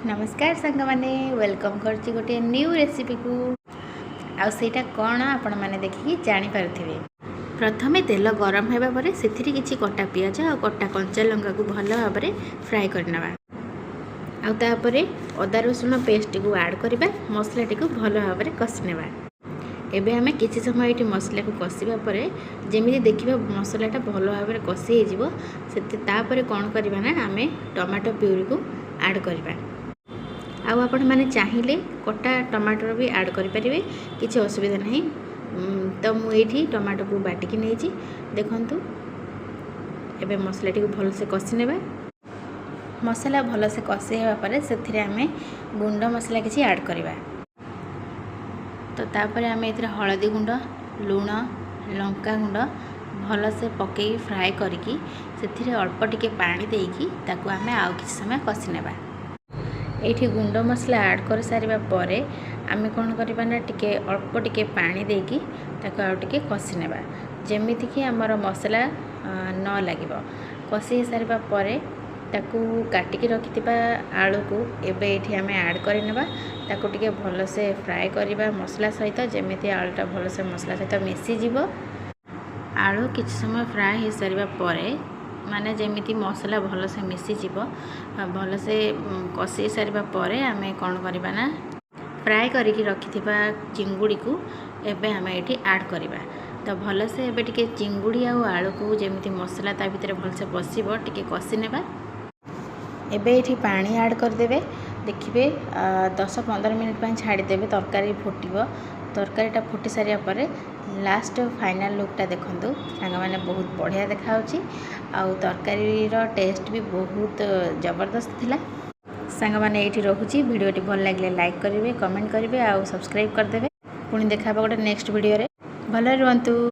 ନମସ୍କାର ସାଙ୍ଗମାନେ, welcome କରୁଛି ଗୋଟିଏ ନ୍ୟୁ ରେସିପିକୁ। ଆଉ ସେଇଟା କ'ଣ, ଆପଣମାନେ ଦେଖିକି ଜାଣିପାରୁଥିବେ। ପ୍ରଥମେ ତେଲ ଗରମ ହେବା ପରେ ସେଥିରେ କିଛି କଟା ପିଆଜ ଆଉ କଟା କଞ୍ଚା ଲଙ୍କାକୁ ଭଲ ଭାବରେ ଫ୍ରାଏ କରିନେବା। ଆଉ ତାପରେ ଅଦା ରସୁଣ ପେଷ୍ଟଟିକୁ ଆଡ଼୍ କରିବା। ମସଲାଟିକୁ ଭଲ ଭାବରେ କଷି ନେବା। ଏବେ ଆମେ କିଛି ସମୟ ଏଇଠି ମସଲାକୁ କଷିବା ପରେ ଯେମିତି ଦେଖିବା ମସଲାଟା ଭଲ ଭାବରେ କଷି ହେଇଯିବ, ସେତେ ତାପରେ କ'ଣ କରିବା ନା ଆମେ ଟମାଟୋ ପ୍ୟୁରିକୁ ଆଡ଼୍ କରିବା। ଆଉ ଆପଣମାନେ ଚାହିଁଲେ କଟା ଟମାଟର ବି ଆଡ଼୍ କରିପାରିବେ, କିଛି ଅସୁବିଧା ନାହିଁ। ତ ମୁଁ ଏଇଠି ଟମାଟୋକୁ ବାଟିକି ନେଇଛି, ଦେଖନ୍ତୁ। ଏବେ ମସଲାଟିକୁ ଭଲସେ କଷି ନେବା। ମସଲା ଭଲସେ କଷି ହେବା ପରେ ସେଥିରେ ଆମେ ଗୁଣ୍ଡ ମସଲା କିଛି ଆଡ଼୍ କରିବା। ତ ତାପରେ ଆମେ ଏଥିରେ ହଳଦୀ ଗୁଣ୍ଡ, ଲୁଣ, ଲଙ୍କା ଗୁଣ୍ଡ ଭଲସେ ପକାଇକି ଫ୍ରାଏ କରିକି ସେଥିରେ ଅଳ୍ପ ଟିକେ ପାଣି ଦେଇକି ତାକୁ ଆମେ ଆଉ କିଛି ସମୟ କଷି ନେବା। ଏଇଠି ଗୁଣ୍ଡ ମସଲା ଆଡ଼୍ କରିସାରିବା ପରେ ଆମେ କ'ଣ କରିବା ନା ଟିକେ ଅଳ୍ପ ଟିକେ ପାଣି ଦେଇକି ତାକୁ ଆଉ ଟିକେ କଷି ନେବା, ଯେମିତିକି ଆମର ମସଲା ନ ଲାଗିବ। କଷି ହେଇସାରିବା ପରେ ତାକୁ କାଟିକି ରଖିଥିବା ଆଳୁକୁ ଏବେ ଏଇଠି ଆମେ ଆଡ଼୍ କରିନେବା। ତାକୁ ଟିକେ ଭଲସେ ଫ୍ରାଏ କରିବା ମସଲା ସହିତ, ଯେମିତି ଆଳୁଟା ଭଲସେ ମସଲା ସହିତ ମିଶିଯିବ। ଆଳୁ କିଛି ସମୟ ଫ୍ରାଏ ହେଇସାରିବା ପରେ, ମାନେ ଯେମିତି ମସଲା ଭଲସେ ମିଶିଯିବ, ଭଲସେ କଷି ସାରିବା ପରେ ଆମେ କ'ଣ କରିବା ନା ଫ୍ରାଏ କରିକି ରଖିଥିବା ଚିଙ୍ଗୁଡ଼ିକୁ ଏବେ ଆମେ ଏଇଠି ଆଡ଼୍ କରିବା। ତ ଭଲସେ ଏବେ ଟିକେ ଚିଙ୍ଗୁଡ଼ି ଆଉ ଆଳୁକୁ ଯେମିତି ମସଲା ତା ଭିତରେ ଭଲସେ ପଶିବ, ଟିକେ କଷି ନେବା। ଏବେ ଏଇଠି ପାଣି ଆଡ଼୍ କରିଦେବେ। ଦେଖିବେ, 10-15 ମିନିଟ୍ ପାଇଁ ଛାଡ଼ିଦେବେ, ତରକାରୀ ଫୁଟିବ। ତରକାରୀଟା ଫୁଟି ସାରିବା ପରେ ଲାଷ୍ଟ ଫାଇନାଲ୍ ଲୁକ୍ଟା ଦେଖନ୍ତୁ ସାଙ୍ଗମାନେ, ବହୁତ ବଢ଼ିଆ ଦେଖାହେଉଛି ଆଉ ତରକାରୀର ଟେଷ୍ଟ ବି ବହୁତ ଜବରଦସ୍ତ ଥିଲା। ସାଙ୍ଗମାନେ, ଏଇଠି ରହୁଛି। ଭିଡ଼ିଓଟି ଭଲ ଲାଗିଲେ ଲାଇକ୍ କରିବେ, କମେଣ୍ଟ କରିବେ ଆଉ ସବସ୍କ୍ରାଇବ୍ କରିଦେବେ। ପୁଣି ଦେଖା ହେବ ଗୋଟେ ନେକ୍ସଟ ଭିଡ଼ିଓରେ। ଭଲରେ ରୁହନ୍ତୁ।